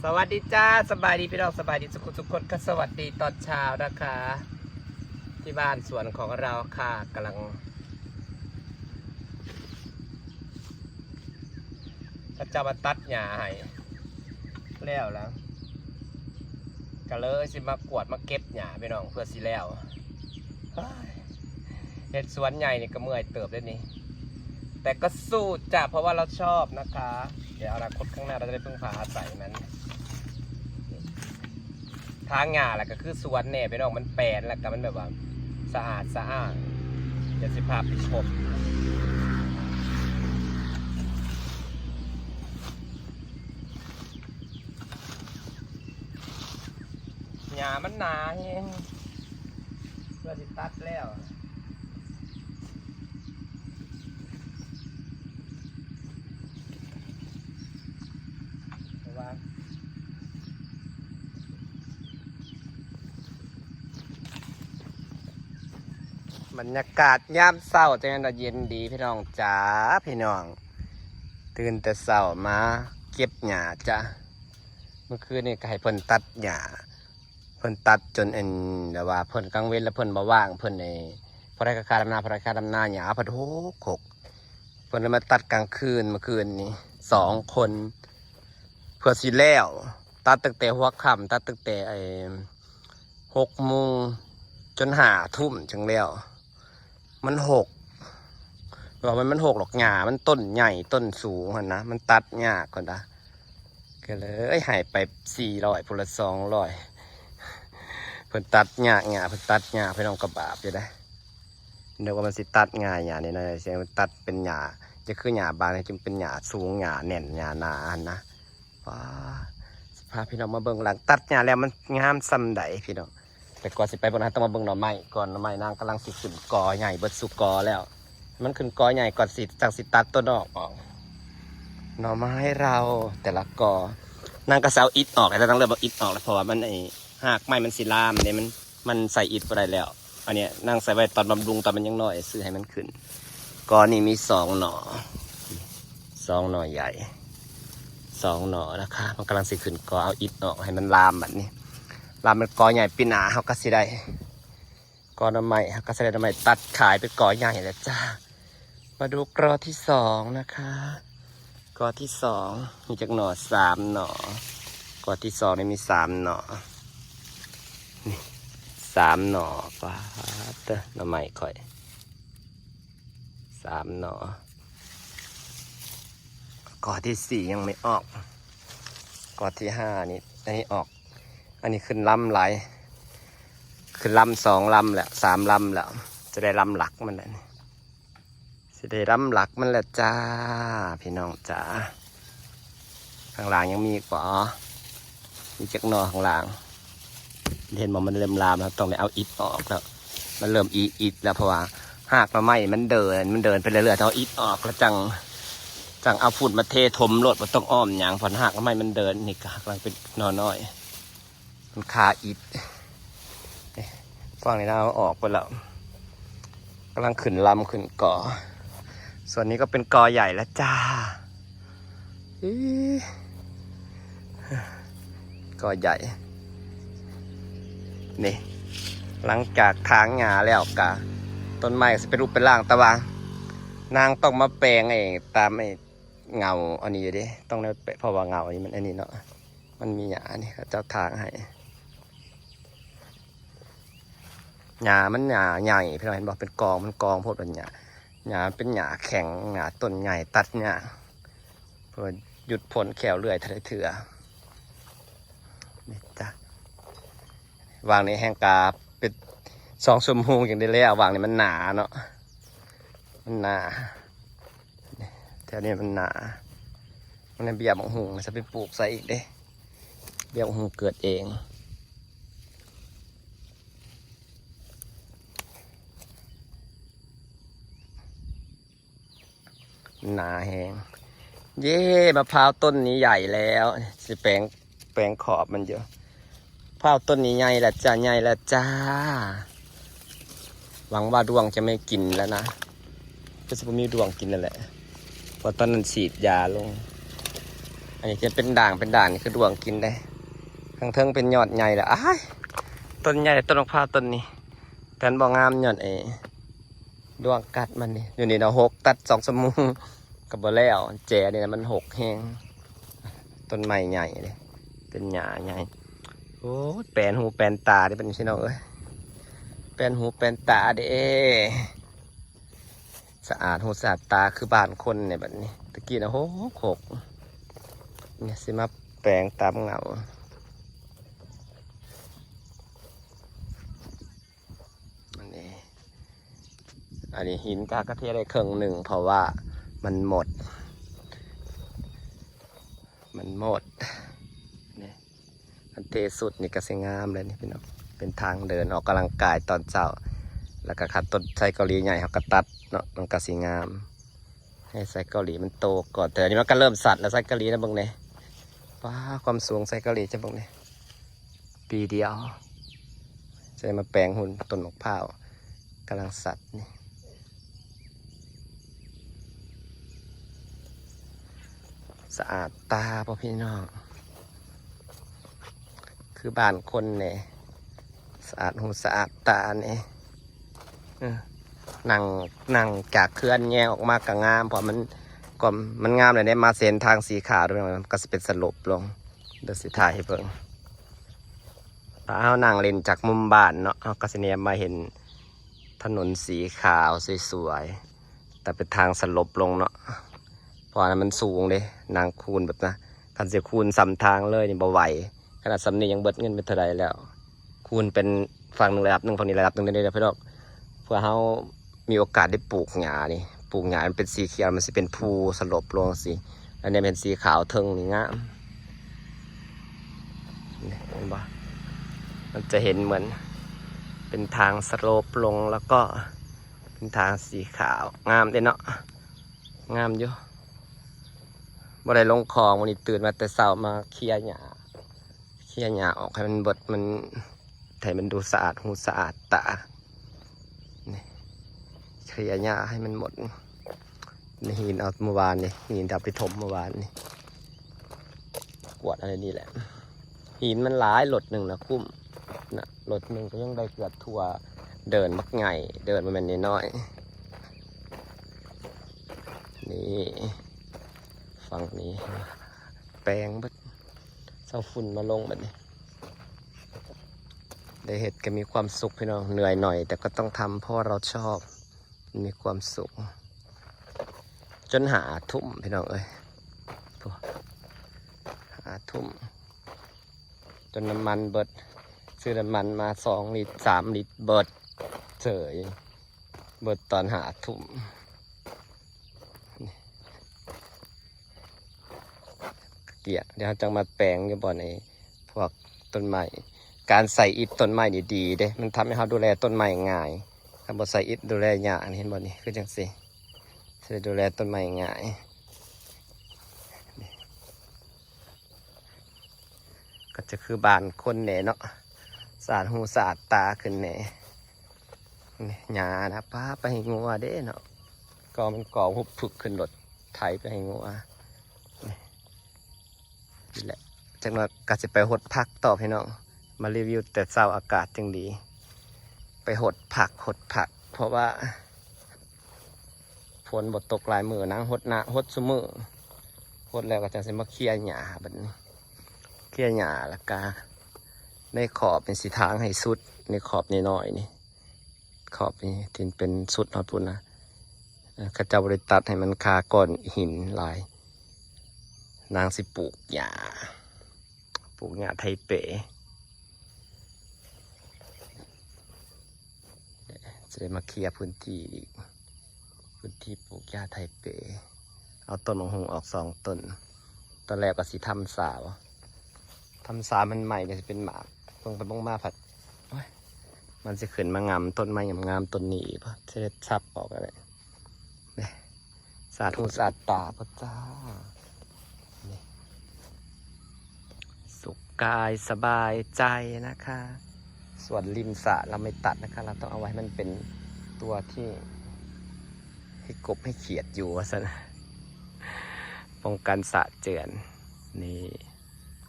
สวัสดีจ้า สบายดีพี่น้อง สบายดีทุกคนทุกคน ก็สวัสดีตอนเช้านะคะ ที่บ้านสวนของเราค่ะ กำลัง เขาเจ้ามาตัดหญ้าให้แล้วล่ะ ก็เลยสิมากวาดมาเก็บหญ้าพี่น้อง เพื่อสิแล้ว เฮ้ย เฮ็ดสวนใหญ่นี่ก็เมื่อยเติบเด้นี่ แต่ก็สู้จ้ะ เพราะว่าเราชอบนะคะ เดี๋ยวอนาคตข้างหน้าเราจะได้พึ่งพาอาศัยมัน ทางหญ้าแล้วก็คือสวนแน่พี่น้อง มันแปลนแล้วก็มันแบบว่าสะอาดสะอ้าน เดี๋ยวสิพาไปชม หญ้ามันหนาแฮง เพื่อสิตัดแล้ว เพราะว่าบรรยากาศยามเช้าจั่งใด๋เนาะ เย็นดีพี่น้องจ๋า พี่น้อง ตื่นแต่เช้ามาเก็บหญ้าจ้ะ เมื่อคืนนี้ก็ให้เพิ่นตัดหญ้า เพิ่นตัดจนอัน แบบว่าเพิ่นกลางเว็นแล้วเพิ่นบ่ว่าง เพิ่นไอ้ ผู้ใดก็คาดำนา ผู้ใดคาดำนา หญ้าเพิ่นหกหก เพิ่นเลยมาตัดกลางคืนเมื่อคืนนี้ สองคน เพื่อสิแล้ว ตัดตั้งแต่หัวค่ำ ตัดตั้งแต่ไอ้ หกโมง จนห้าทุ่มจั่งแล้ว มันหก ว่ามัน มันหกดอกหญ้า มันต้นใหญ่ต้นสูงหั่นนะ มันตัดยากหั่นนะ ก็เลยให้ไปสี่ร้อย ผู้ละสองร้อย เพิ่นตัดยาก หญ้าเพิ่นตัดยาก พี่น้อง ก็บาปอยู่เด้ นึกว่ามันสิตัดง่าย หญ้านี่นะ เสียมันตัดเป็นหญ้า จะคือหญ้าบางนี่จึงเป็นหญ้าสูง หญ้าแน่น หญ้าหนาหั่นนะ ว้า สิพาพี่น้องมาเบิ่งหลังตัดหญ้าแล้วมันงามส่ำใดพี่น้อง แต่ก่อนสิไปเบิ่งนะ ต้องมาเบิ่งหน่อไม้ก่อน หน่อไม้นางกำลังสิขึ้นกอใหญ่เบิดซุกอแล้ว มันขึ้นกอใหญ่ก่อนสิ จั่งสิตัดต้นออกออก หน่อไม้เราแต่ละกอ นางก็สิเอาอิฐออกแล้ว นางเริ่มเอาอิฐออกแล้ว เพราะว่ามันไอ้ รากไม้มันสิลามเด้ มัน มันใส่อิฐบ่ได้แล้ว อันเนี้ยนางใส่ไว้ตอนบำรุง ตอนมันยังน้อย ซื้อให้มันขึ้น กอนี้มีสองหน่อ สองหน่อใหญ่ สองหน่อนะคะ มันกำลังสิขึ้นกอ เอาอิฐออกให้มันลามบัดนี้ ลามเป็นกอใหญ่ ปีหน้าเฮาก็สิได้ กอหน่อไม้ เฮาก็สิได้หน่อไม้ตัดขายเป็นกอใหญ่แล้วจ้า มาดูกอที่สองนะคะ กอที่สองมีจักหน่อ สามหน่อ กอที่สองนี่มีสามหน่อ นี่ สามหน่อ ป๊าดเด้อ หน่อไม้ข้อย สามหน่อ กอที่สี่ยังไม่ออก กอที่ห้านี่ อันนี้ออก อันนี้ขึ้นลำหลาย ขึ้นลำสองลำแล้ว สามลำแล้ว จะได้ลำหลักมันแล้วนี่ สิได้ลำหลักมันแล้วจ้า พี่น้องจ๋า ข้างล่างยังมีอีกบ่ มีจักหน่อข้างล่าง เห็นบ่ มันเริ่มลามแล้ว ต้องได้เอาอิฐออกแล้ว มันเริ่มอีอิฐแล้ว เพราะว่ารากหน่อไม้มันเดิน มันเดินไปเรื่อยๆ ต้องเอาอิฐออกแล้วจั่ง จั่งเอาฝุ่นมาเทถมโลด บ่ต้องอ้อมหยัง เพราะรากหน่อไม้มันเดิน นี่ก็กำลังเป็นหน่อน้อย มันคาอิฐ ฝั่งนี้นะ เอาออกไปแล้ว กำลังขึ้นลำขึ้นกอ ส่วนนี้ก็เป็นกอใหญ่แล้วจ้า อี๋ กอใหญ่ นี่ หลังจากถางหญ้าแล้วกะ ต้นไม้ก็สิเป็นรูปเป็นร่าง แต่ว่านางต้องมาแปลงไอ้ ตามไอ้เงาอันนี้อยู่เด้ ต้องได้แปะ เพราะว่าเงาอันนี้มันอันนี้เนาะ มันมีหญ้านี่ เขาเจ้าถางให้ หญ้ามันหญ้าใหญ่ พี่น้องเห็นบ่ เป็นกอง มันกองโพด เป็นหญ้า หญ้ามันเป็นหญ้าแข็ง หญ้าต้นใหญ่ ตัดยาก เพื่อหยุดพ่นแข้วเลื่อยเทื่อ นี่จ้ะ วางนี่แฮงกะเป็นสองชั่วโมงจั่งได้แล้ว วางนี่มันหนาเนาะ มันหนา แถวนี้มันหนา มันเบี้ยบักหุ่ง จะไปปลูกใส่อีกเด้ เบี้ยบักหุ่งเกิดเอง หนาแฮง เย้ มะพร้าวต้นนี้ใหญ่แล้ว สิแปลง แปลงขอบมันอยู่ มะพร้าวต้นนี้ใหญ่แล้วจ้า ใหญ่แล้วจ้า หวังว่าด้วงจะไม่กินแล้วนะ ก็สิบ่มีด้วงกินแล้วแหละ เพราะตอนนั้นฉีดยาลง ອັນນີ້ຈະເປັນດ່າງ ເປັນດ່າງ ນີ້ຄືດ້ວງກິນເດ້. ທາງເທິງເປັນຍອດໃຫຍ່ລະ ອ້າຍ ຕົ້ນໃຫຍ່ ຕົ້ນໝາກພ້າວຕົ້ນນີ້ ແຕ່ມັນບໍ່ງາມຍ້ອນໄອ້ ດ້ວງກັດມັນນີ້. ຢູ່ນີ້ເນາະ ຫົກ ຕັດສອງຊົ່ວໂມງກໍບໍ່ແລ້ວ. ແຈນີ້ນະມັນຫົກແຮງ. ຕົ້ນໄມ້ໃຫຍ່ເດ້ ເປັນຫຍ້າໃຫຍ່. ໂອ້ຍ ແປນຫູແປນຕາເດ້ບັດນີ້ ພີ່ນ້ອງເອີຍ ແປນຫູແປນຕາເດ້. ສະອາດຫູສະອາດຕາຄືບ້ານຄົນນີ້ບັດນີ້. ຕະກີ້ນະ ຫົກ ຫົກ ນີ້ຊິມາແປງຕາມເຫງົາ. ອັນນີ້ ອັນນີ້ຫີນກະ ກະເທໄດ້ເຄິ່ງໜຶ່ງ ເພາະວ່າມັນໝົດ ມັນໝົດ. ນີ້ ອັນເທສຸດນີ້ກະຊິງາມແລ້ວນີ້ພີ່ນ້ອງ ເປັນທາງເດີນອອກກຳລັງກາຍຕອນເຊົ້າ. ແລ້ວກະຄັນຕົ້ນໄຊເກົາຫຼີໃຫຍ່ເຮົາກະຕັດເນາະ ມັນກະຊິງາມ. ໃຫ້ໄຊເກົາຫຼີມັນໂຕກ່ອນ ແຕ່ອັນນີ້ມັນກະເລີ່ມສັດແລ້ວ ໄຊເກົາຫຼີນະ ເບິ່ງແດ່. ປ້າ ຄວາມສູງໄຊເກົາຫຼີ ຈະເບິ່ງແດ່ ປີດຽວ ຈະໄດ້ມາແປງຫຸ່ນຕົ້ນໝາກພ້າວກຳລັງສັດນີ້. ສະອາດຕາບໍ່ພີ່ນ້ອງ ຄືບ້ານຄົນແດ່ ສະອາດຫູສະອາດຕາແດ່. ເອີ ນັ່ງ ນັ່ງຈາກເຮືອນແຍງອອກມາກະງາມ ເພາະມັນ ກວາມມັນງາມແລ້ວເດ້ ມາເສັ້ນທາງສີຂາວດ້ວຍ ມັນກະຊິເປັນສະຫຼົບລົງ. ດຽວຊິຖ່າຍໃຫ້ເບິ່ງ ຖ້າເຮົານັ່ງຫຼິ້ນຈາກມຸມບ້ານເນາະ ເຮົາກະຊິແນມມາເຫັນຖະໜົນສີຂາວສວຍໆ ແຕ່ເປັນທາງສະຫຼົບລົງເນາະ ເພາະອັນນັ້ນມັນສູງເດ້. ນັ່ງຄູນແບບນະ ຄັນຊິຄູນສ່ຳທາງເລີຍນີ້ບໍ່ໄຫວ. ຂະໜາດສ່ຳນີ້ຍັງເບິດເງິນໄປເທົ່າໃດແລ້ວ ຄູນເປັນຝັ່ງໜຶ່ງລະດັບໜຶ່ງ ຝັ່ງນີ້ລະດັບໜຶ່ງເດ້ ເພື່ອ ເພື່ອເຮົາມີໂອກາດໄດ້ປູກຫຍ້ານີ້. ປູກຫຍ້າໃຫ້ມັນເປັນສີຂຽວ ມັນຊິເປັນພູສະຫຼົບລົງຈັ່ງຊີ້ ອັນນີ້ແມ່ນສີຂາວເທິງນີ້ງາມ. ນີ້ເຫັນບໍ່ ມັນຈະເຫັນເໝືອນເປັນທາງສະຫຼົບລົງ ແລ້ວກໍເປັນທາງສີຂາວ ງາມເດ້ເນາະ ງາມຢູ່. ບໍ່ໄດ້ລົງຂອງ ມື້ນີ້ຕື່ນມາແຕ່ເຊົ້າມາເຄຍຫຍ້າ ເຄຍຫຍ້າອອກໃຫ້ມັນເບິດ ມັນ ໃຫ້ມັນດູສະອາດຫູສະອາດຕາ. ນີ້ ເຄຍຫຍ້າໃຫ້ມັນໝົດ. ນີ້ຫີນເອົາມື້ວານນີ້ ຫີນທີ່ເອົາໄປຖົມມື້ວານນີ້ ກວດເອົາໃນນີ້ແຫຼະ. ຫີນມັນຫຼາຍ ລົດໜຶ່ງນະ ຄຸ້ມນະ ລົດໜຶ່ງກະຍັງໄດ້ເກືອບທົ່ວເດີ່ນບັກໃຫຍ່ ເດີ່ນບໍ່ແມ່ນນ້ອຍໆ. ນີ້ ຝັ່ງນີ້ແປງເບິດ ເອົາຝຸ່ນມາລົງບັດນີ້. ໄດ້ເຮັດກະມີຄວາມສຸກພີ່ນ້ອງ ເໜື່ອຍໜ້ອຍແຕ່ກະຕ້ອງທຳ ເພາະວ່າເຮົາຊອບ ມີຄວາມສຸກ. ຈົນຫ້າທຸ່ມພີ່ນ້ອງເອີຍ ໂອ້ ຫ້າທຸ່ມ ຈົນນ້ຳມັນເບິດ ຊື້ນ້ຳມັນມາສອງລິດສາມລິດເບິດເສີຍ ເບິດຕອນຫ້າທຸ່ມ. ກຽ ດຽວເຮົາຈັ່ງມາແປງຢູ່ບ່ອນໄອ້ພວກຕົ້ນໄມ້. ການໃສ່ອິດຕົ້ນໄມ້ນີ້ດີເດ້ ມັນທຳໃຫ້ເຮົາດູແລຕົ້ນໄມ້ງ່າຍ. ຄັນບໍ່ໃສ່ອິດດູແລຍາກ ນີ້ເຫັນບໍ່ ນີ້ຄືຈັ່ງຊີ້ ຊິໄດ້ດູແລຕົ້ນໄມ້ງ່າຍ. ກະຈະຄືບ້ານຄົນແດ່ເນາະ ສະອາດຫູສະອາດຕາຂຶ້ນແດ່. ນີ້ຫຍ້ານະ ປ້າ ໄປໃຫ້ງົວເດ້ເນາະ ກໍມັນກອງຫຸບຜຶກຂຶ້ນລົດໄຖໄປໃຫ້ງົວ. ນີ້ແຫຼະ ຈັກໜ້ອຍກະຊິໄປຫົດຜັກຕໍ່ພີ່ນ້ອງ ມາຣີວິວແຕ່ເຊົ້າ ອາກາດຈັ່ງດີ. ໄປຫົດຜັກ ຫົດຜັກ ເພາະວ່າ ຝົນບໍ່ຕົກຫຼາຍມື້ ນາງຫົດນະ ຫົດຊຸມື້ ຫົດແລ້ວກະຈັ່ງຊິມາເຄຍຫຍ້າບັດນີ້ ເຄຍຫຍ້າ ແລ້ວກະໃນຂອບນີ້ຊິຖາງໃຫ້ສຸດ ໃນຂອບນ້ອຍໆນີ້ ຂອບນີ້ທີ່ເປັນສຸດຮອດພຸ້ນນະ. ເຂົາເຈົ້າບໍ່ໄດ້ຕັດໃຫ້ມັນຄາກ້ອນຫີນຫຼາຍ ນາງຊິປູກຫຍ້າ ປູກຫຍ້າໄທເປ. ຊິໄດ້ມາເຄຍພື້ນທີ່ອີກ ພື້ນທີ່ປູກຫຍ້າໄທເປ. ເອົາຕົ້ນບັກຫຸ່ງອອກສອງຕົ້ນ ຕອນແລກກະຊິທຳສາ ທຳສາມັນໃໝ່ກະຊິເປັນໝາກ ເບິ່ງໄປເບິ່ງມາພັດ ໂອ້ຍ ມັນຊິຂຶ້ນມາງຳຕົ້ນໄມ້ງາມໆຕົ້ນນີ້ອີກບໍ່ ຊິໄດ້ສັບອອກກະໄດ້. ນີ້ ສາທຸສາຕາພະເຈົ້າ ນີ້ ສຸກກາຍສະບາຍໃຈນະຄະ. ສ່ວນລິມສະເຮົາໄມ່ຕັດນະຄະ ເຮົາຕ້ອງເອົາໄວ້ໃຫ້ມັນເປັນຕົວທີ່ໃຫ້ກົບໃຫ້ຂຽດຢູ່ວ່າຊັ້ນ ປ້ອງກັນສະເຈື່ອນ. ນີ້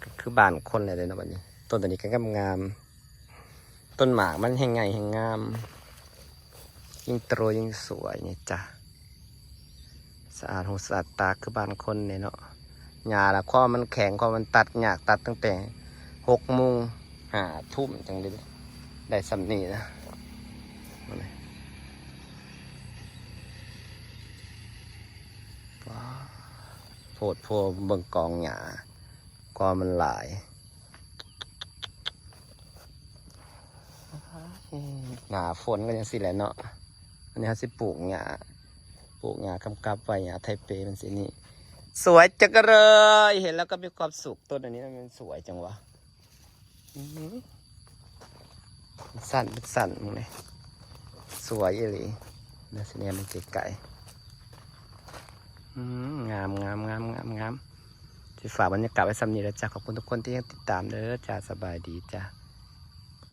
ກໍຄືບ້ານຄົນແລ້ວເດ້ເນາະ ບັດນີ້ ຕົ້ນໂຕນີ້ກໍງາມໆ ຕົ້ນໝາກມັນແຮ່ງໃຫຍ່ແຮ່ງງາມ ຍິ່ງໂຕຍິ່ງສວຍນີ້ຈ້ະ ສະອາດຫູສະອາດຕາຄືບ້ານຄົນນີ້ເນາະ. ຫຍ້າລະ ຄວາມມັນແຂງ ຄວາມມັນຕັດຍາກ ຕັດຕັ້ງແຕ່ຫົກໂມງ ຫ້າທຸ່ມຈັ່ງໄດ້ ໄດ້ສ່ຳນີ້ນະ. ໂພດໂພ ເບິ່ງກອງຫຍ້າ ຄວາມມັນຫຼາຍ. ໜ້າຝົນກໍຈັ່ງຊີ້ແຫຼະເນາະ. ອັນນີ້ເຮົາຊິປູກຫຍ້າ ປູກຫຍ້າກຳກັບໄວ້ ຫຍ້າໄທເປ ມັນຊິນີ້ ສວຍຈັງເລີຍ ເຫັນແລ້ວກໍມີຄວາມສຸກ. ຕົ້ນອັນນີ້ມັນສວຍຈັງວະ ອື ສັ້ນເປັນສັ້ນ ເບິ່ງແດ່ ສວຍອີ່ຫຼີ. ດຽວຊິແນມເບິ່ງໄກໆ ອື ງາມໆໆໆ. ຊິຝາກບັນຍາກາດໄວ້ສ່ຳນີ້ແຫຼະຈ້າ. ຂອບຄຸນທຸກຄົນທີ່ຍັງຕິດຕາມເດີຈ້າ. ສະບາຍດີຈ້າ.